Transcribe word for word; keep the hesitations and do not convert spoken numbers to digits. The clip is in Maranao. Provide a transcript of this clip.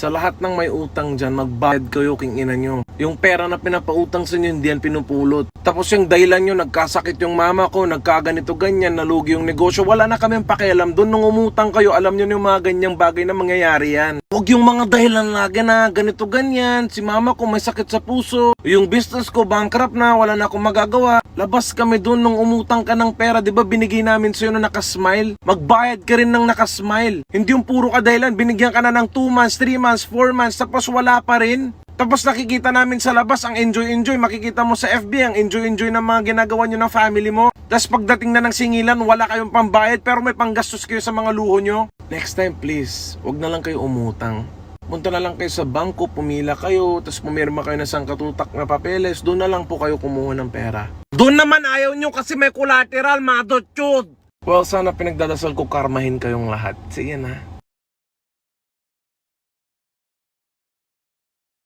Sa lahat ng may utang dyan, magbayad kayo king ina nyo. Yung pera na pinapautang sa inyo, hindi yan pinupulot. Tapos yung dahilan nyo, nagkasakit yung mama ko, nagkaganito ganyan, nalugi yung negosyo, wala na kaming pakialam doon. Nung umutang kayo, alam nyo na yung mga ganyang bagay na mangyayari yan. Huwag yung mga dahilan lagi na ganito ganyan, si mama ko may sakit sa puso, yung business ko bankrupt na, wala na akong magagawa. Labas kami doon nung umutang ka ng pera, di ba binigay namin sa'yo na nakasmile? Magbayad ka rin ng nakasmile. Hindi yung puro ka dahilan, binigyan ka na ng two months, three months, four months, tapos wala pa rin. Tapos nakikita namin sa labas, ang enjoy-enjoy. Makikita mo sa F B, ang enjoy-enjoy ng mga ginagawa nyo ng family mo. Tapos pagdating na ng singilan, wala kayong pambayad, pero may panggastos kayo sa mga luho nyo. Next time, please, wag na lang kayo umutang. Punta na lang kayo sa bangko, pumila kayo, tapos pumirma kayo ng sangkatutak na papeles, doon na lang po kayo kumuha ng pera. Doon naman ayaw nyo kasi may collateral, mga dotyod. Well, sana pinagdadasal ko karmahin kayong lahat. Sige na.